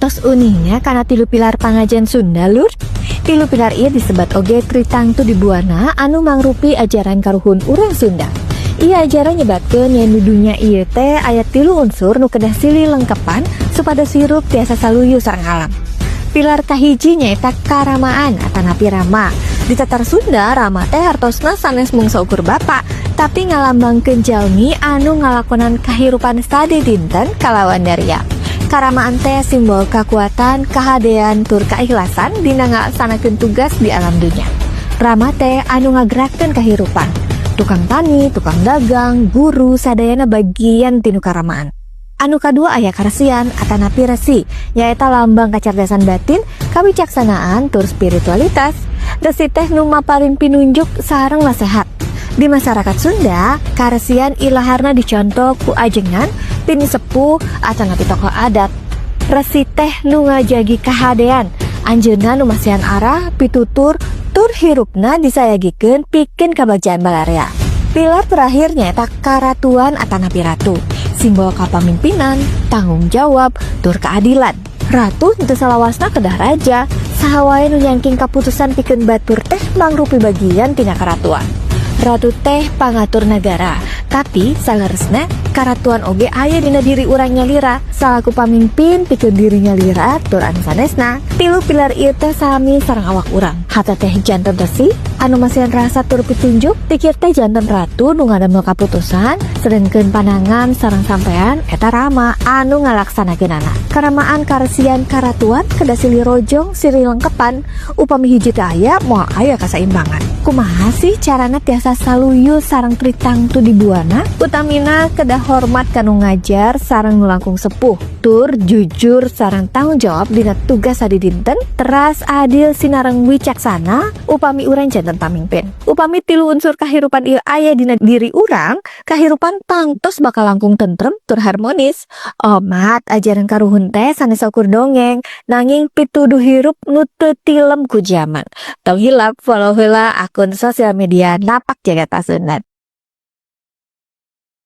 Tos uninga kana tilu pilar pangajen Sunda, Lur? Tilu pilar ieu disebat oge Tritangtu Dibuana anu mangrupi ajaran karuhun urang Sunda. Ieu ajaran nyebatkeun yen di dunya ieu teh aya tilu unsur nu kedah silih lengkepan supados hirup tiasa saluyu sareng alam. Pilar kahiji nyaeta karamaan atanapi rama. Di tatar Sunda, rama teh hartosna sanes mung saukur bapa, tapi ngalambangkeun jalmi anu ngalakonan kahirupan sadidinten kalawan daria. Karamaan teh simbol kekuatan, kahadean, tur keikhlasan dina ngalaksanakeun tugas di alam dunya. Rama teh anu ngagerakkeun kahirupan. Tukang tani, tukang dagang, guru, sadayana bagian tinu karamaan. Anu kadua aya karesian atanapi resi, nyaeta lambang kacerdasan batin, kawicaksanaan, tur spiritualitas. Resi teh nu maparin pinunjuk sareng nasehat. Di masyarakat Sunda, karesian ilaharna dicontoh ku ajengan, pinisepuh, atanapi tokoh adat. Resi teh nu ngajagi kahadean, anjeunna nu masihan arah, pitutur, tur hirupna disayagikeun pikeun kabagjaan balarea. Pilar terakhir nyaeta karatuan atanapi ratu, simbol kapamimpinan, tanggung jawab, tur keadilan. Ratu henteu salawasna kedah raja, saha wae nu nyangking kaputusan pikeun batur teh mangrupi bagian tina karatuan. Ratu teh pangatur negara, tapi saleresna karatuan oge aya dina diri urang nyalira salaku pamimpin pikeun diri nyalira tur anu sanesna. Tilu pilar ieu teh sami sareng awak urang. Hate teh janten resi anu masihan rasa tur pitunjuk, pikir teh janten ratu nu ngadamel kaputusan, sedengkeun panangan sareng sampean eta rama anu ngalaksanakeunana. Karamaan, karesian, karatuan kedah silih rojong, silih lengkepan. Upami hiji teu aya, moal aya kasaimbangan. Kumaha sih carana tiasa saluyu sareng Tritangtu Dibuana? Utamina kedah hormat kanu ngajar sareng nu langkung sepuh, tur jujur sareng tanggung jawab dina tugas sadidinten, teras adil sinareng wicaksana upami urang janten pamimpin. Upami tilu unsur kahirupan ieu aya dina diri urang, kahirupan tangtos bakal langkung tentrem tur harmonis. Omat, ajaran karuhun teh sanes saukur dongeng, nanging pituduh hirup nu teu tilem ku jaman. Tong hilap follow heula akun sosial media Napak Jagat Pasundan.